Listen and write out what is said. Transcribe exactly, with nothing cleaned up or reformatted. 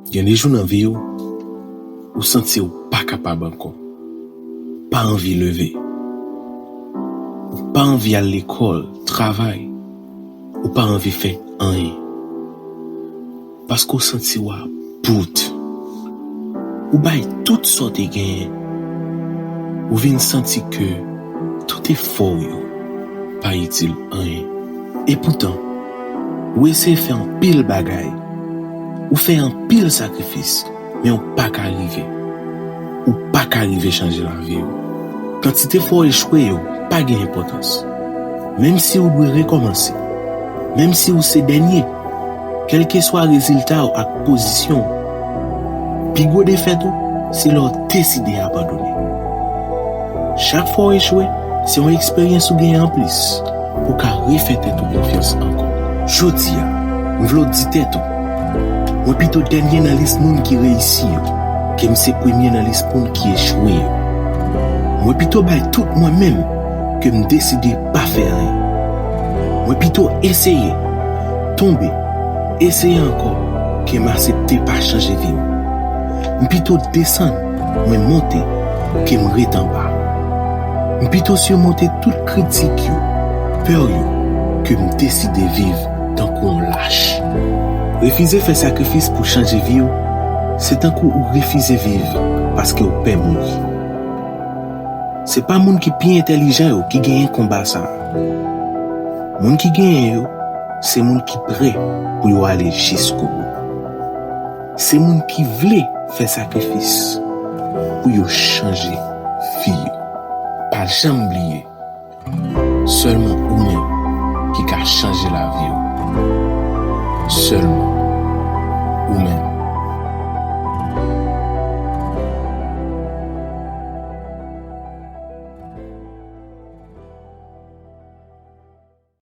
Gen de jou nan vi w, ou santi w pa kapab ankò. Pa anvi leve. Ou pa anvi al lekòl, travay. Ou pa anvi fè anyen. Paske w santi w about. Ou bay tout sa w te genyen. Ou vin santi ke tout efò w yo pa itil anyen. Epoutan, ou eseye fè anpil bagay. Ou fè anpil sakrifis, men w pa ka rive. Ou pa ka rive chanje lavi w. Kantite fwa w echwe yo pa gen enpòtans. Menm si w dwe rekòmanse, menm si w se dènye, kèlkeswa rezilta w ak pozisyon w, pi gwo defèt ou se lè w deside abandone. Chak fwa w echwe, se yon eksperyans ou genyen anplis pou w ka refè tèt ou konfyans ankò. Jodi a, m vle w di tèt ou, mwen pito dènye nan lis moun ki reyisi yo ke m se premye nan lis moun ki echwe yo. Mwen pito bay tout mwen menm ke m deside pa fè anyen. Mwen pito eseye, tonbe, eseye ankò ke m aksepte pa chanje vi m. M pito desann, mwen monte, ke m ret anba. M pito simonte tout kritik yo, pè yo, ke m deside viv tankou yon lach. Refize fè sakrifis pou chanje vi w, se tankou ou refize viv paske w pè mouri. Se pa moun ki pi entèlijan yo ki genyen konba sa a. Moun ki genyen yo, se moun ki prè pou yo ale jiskobou. Se moun ki vle fè sakrifis pou yo chanje vi yo. Pa janm bliye, sèlman ou menm ki ka chanje lavi w. Sèlman